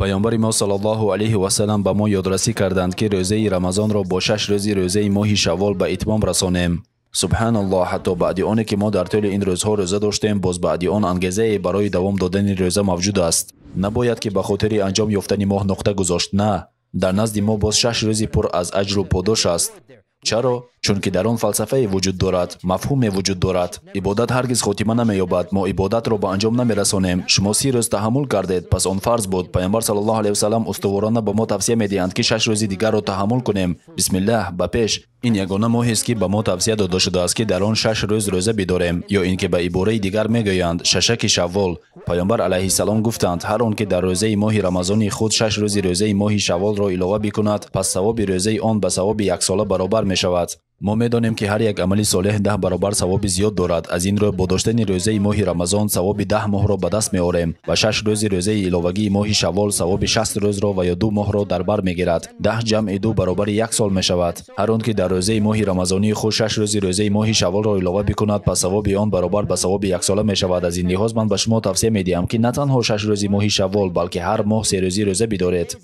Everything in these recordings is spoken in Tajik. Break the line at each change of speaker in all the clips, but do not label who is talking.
Паёмбари мо саллаллоҳу алайҳи васаллам ба мо ёдрасӣ карданд, ки рӯзаи Рамазонро бо 6 рӯзи рӯзаи моҳи Шаввол ба итмом расонем. Субҳаналлоҳ, ҳатто баъди оне ки мо дар тӯли ин рӯзҳо рӯза доштем, боз баъди он ангезае барои давом додани рӯза мавҷуд аст. Набояд ки ба хотири анҷом ёфтани моҳ нуқта гузошт, на. Дар назди мо боз 6 рӯзи пур аз аҷру подош аст. Чаро? Чунки дар он фалсафае вуҷуд дорад, мафҳуме вуҷуд дорад. Ибодат ҳаргиз хотима намеёбад. Мо ибодатро ба анҷом намерасонем. Шумо 30 рӯз таҳаммул кардед, пас он фарз буд. Паёмбар саллаллоҳу алайҳи васаллам устуворона ба мо тавсия медиҳанд, ки 6 рӯзи дигарро таҳаммул кунем. Бисмиллаҳ, ба пеш. Ин ягона моҳест, ки ба мо тавсия дода шудааст, ки дар он 6 рӯз рӯза бидорем, ё ин ки ба ибораи дигар мегӯянд шашаки Шаввол. Паёмбар алайҳиссалом гуфтанд, ҳар он ки дар рӯзаи моҳи Рамазони худ 6 рӯзи рӯзаи моҳи Шавволро илова бикунад, пас савоби рӯзаи он ба савоби яксола баробар мешавад. Мо медонем, ки ҳар як амали солеҳ 10 баробар савоби зиёд дорад. Аз ин рӯ бо доштани рӯзаи моҳи Рамазон савоби 10 моҳро ба даст меорем ва 6 рӯзи рӯзаи иловагии моҳи Шаввол савоби 60 рӯзро ва ё 2 моҳро дар бар мегирад. 10 ҷамъи 2 баробари 1 сол мешавад. Ҳар он ки дар рӯзаи моҳи Рамазонии худ 6 рӯзи рӯзаи моҳи Шавволро илова бикунад, пас савоби он баробар ба савоби яксола мешавад. Аз ин лиҳоз ман ба шумо тавсия медиҳам, ки на танҳо 6 рӯзи моҳи Шаввол, балки ҳар моҳ 3 рӯзи рӯза бидоред.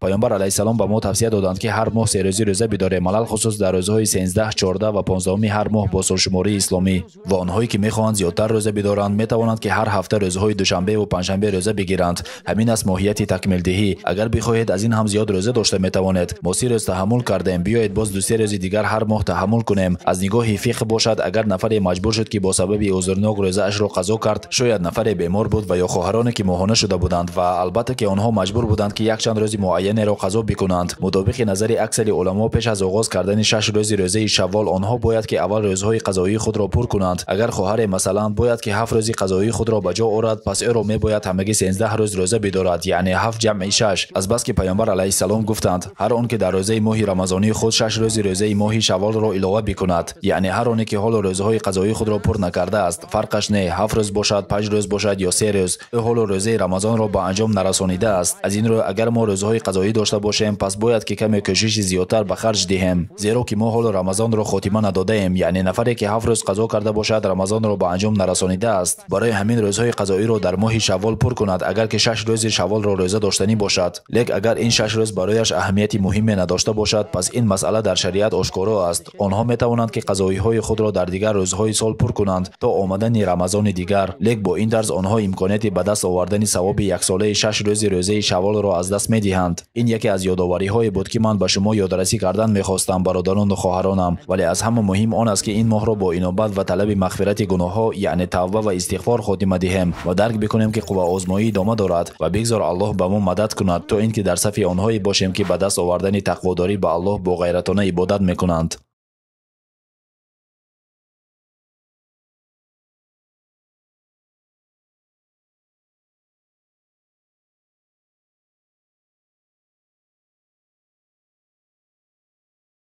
Паёмбар алайҳиссалом ба мо тавсия доданд, ки ҳар моҳ 3 рӯзи рӯза бидорем, алалхусус дар рӯзҳои 13, 14 ва 15 ҳар моҳ бо солшумории исломӣ. Ва онҳое ки мехоҳанд зиёдтар рӯза бидоранд, метавонанд ки ҳар ҳафта рӯзҳои душанбе ва панҷшанбе рӯза бигиранд. Ҳамин аст моҳияти такмилдиҳӣ. Агар бихоҳед аз ин ҳам зиёд рӯза дошта метавонед. Мо 30 рӯз таҳаммул кардем, биёед боз 2-3 рӯзи дигар ҳар моҳ таҳаммул кунем. Аз нигоҳи фиқҳ бошад, агар нафаре маҷбур шуд, ки бо сабаби узрнок рӯзаашро қазо кард, шояд нафаре бемор буд ва ё хоҳароне ки моҳона шуда буданд ва албатта ки онҳо маҷбур буданд, ки якчанд рӯзи муайян ро қазо бикунанд. Мутобиқи назари аксари уламо, пеш аз оғоз кардани 6 рӯзи рӯзаи Шаввол онҳо бояд ки аввал рӯзҳои қазоии худро пур кунанд. Агар хоҳаре масалан бояд ки 7 рӯзи қазоии худро ба ҷо орад, пас ӯро мебояд ҳамагӣ 13 рӯз рӯза бидорад, яъне 7 ҷамъи 6. Аз бас ки Паёмбар алайҳиссалом гуфтанд, ҳар он ки дар рӯзаи моҳи Рамазонии худ 6 рӯзи рӯзаи моҳи Шавволро илова бикунад, яъне ҳар оне ки ҳоло рӯзҳои қазоии худро пур накардааст, фарқаш не, 7 рӯз бошад, 5 рӯз бошад ё 3 рӯз, ӯ ҳоло рӯзаи Рамазонро ба анҷом нарасонидааст. Аз ин рӯ агар мо рӯзҳои қазоӣ дошта бошем, пас бояд ки каме кӯшиши зиёдтар ба харҷ диҳем, зеро ки мо ҳоло Рамазонро хотима надодаем. Яъне нафаре ки 7 рӯз қазо карда бошад, Рамазонро ба анҷом нарасонидааст. Барои ҳамин рӯзҳои қазоиро дар моҳи Шаввол пур кунад, агар ки 6 рӯзи Шавволро рӯза доштанӣ бошад. Лек агар ин 6 рӯз барояш аҳамияти муҳиме надошта бошад, пас ин масъала дар шариат ошкоро аст. Онҳо метавонанд ки қазоиҳои худро дар дигар рӯзҳои сол пур кунанд то омадани Рамазони дигар. Лек бо ин тарз онҳо имконияти ба даст овардани савоби яксолаи 6 рӯзи рӯзаи Шавволро аз даст медиҳанд. Ин яке аз ёдовариҳое буд, ки ман ба шумо ёдрасӣ кардан мехостам, бародарону хоҳаронам. Вале аз ҳама муҳим он аст, ки ин моҳро бо инобат ва талаби мағфирати гуноҳҳо, яъне тавба ва истиғфор хотима диҳем ва дарк бикунем, ки қувваозмоӣ идома дорад ва бигзор Аллоҳ ба мо мадад кунад, то ин ки дар сафи онҳое бошем, ки ба даст овардани тақводорӣ ба Аллоҳ бо ғайратона ибодат мекунанд.